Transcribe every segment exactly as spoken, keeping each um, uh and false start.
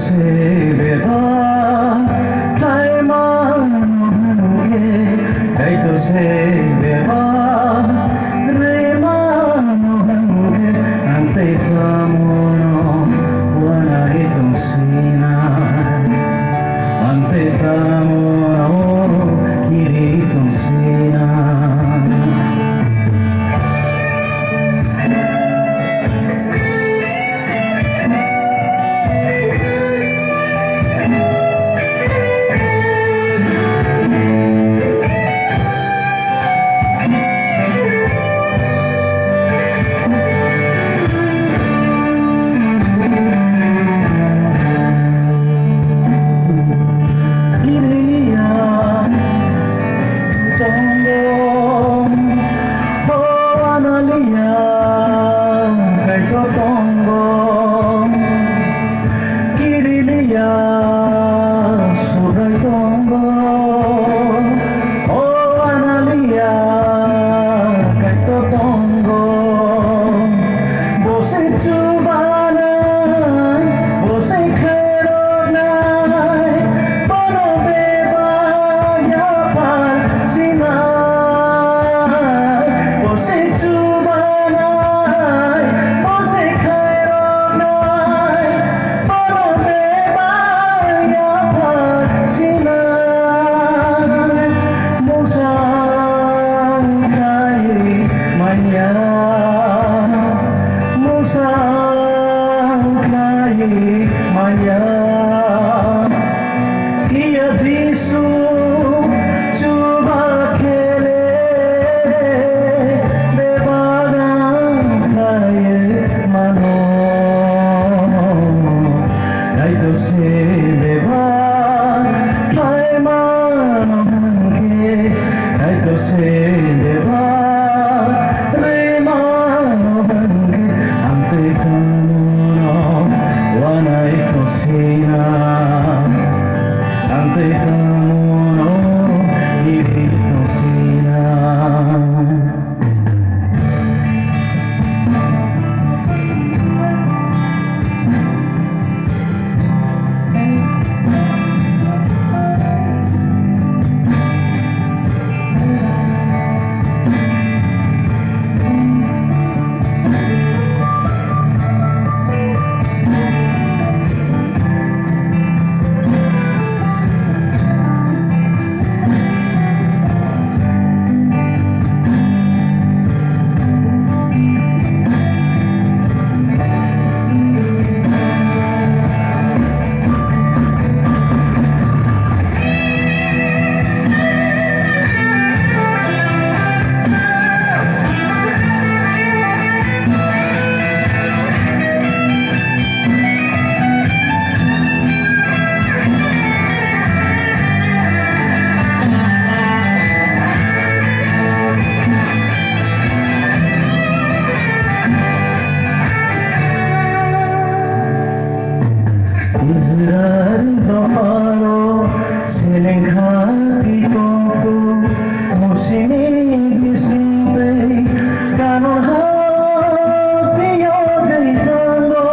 se bebak khlai mano hwnkhe, Kaitor se bebak rwi mano hwnkhe, ang tei tamono uanai tongsinai, ang tei tamono kiri tongsinai. Tongo, o Analiya, Kaitor tongo. Kiriliya, Subrai tongo. O Analiya, Kaitor tongo. Bo se chubanai, bo se khairoknai, bono bebak yaphar sinai. Bo se chubanai, bo se khairoknai, bono bebak yaphar sinai. Mungsa khlaiwi manya, mungsa khlaiwi manya. Phiya Jisu chuba khele bebak khlaiwi mano. Kaitor se bebak khlai mano hwnkhe, Kaitor se bebak rwi mano hwnkhe, ang tei tamono uanai tongsinai, ang tei tamono kiri tongsinai. Israel dopharo seleng khati tongkhu, Musini bising tei Kanaan ha phiyogwi tongo.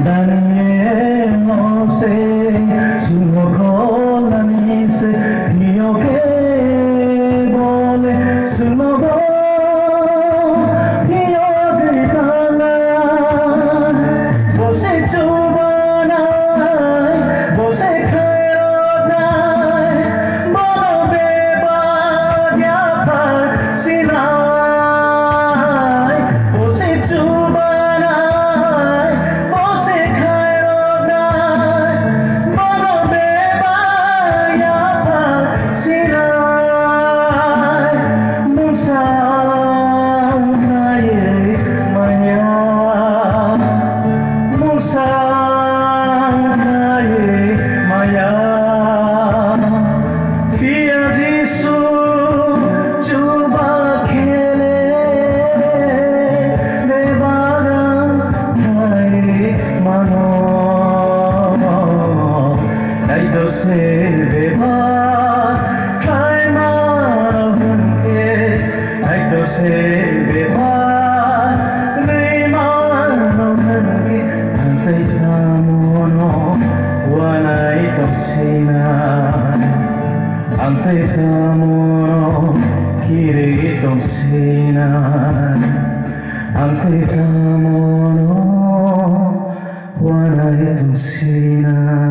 Daniel no se chwngno kholani se phiyokhe bole chwngno bo phiyogwi tanga. Bo se chubanai, bo se khairoknai, bono bebak yaphar sinai. Bo se chubanai, bo se khairoknai, bono bebak yaphar sinai. Mungsa khlaiwi manya, mungsa khlaiwi manya. Phiya Jisu chuba khele bebak khlai mano. Kaitor se bebak khlai mano hwnkhe, Kaitor se bebak rwi mano hwnkhe, ang tei Sina, ang tei tamono kiri tong sina, ang tei tamono wanai tong sina.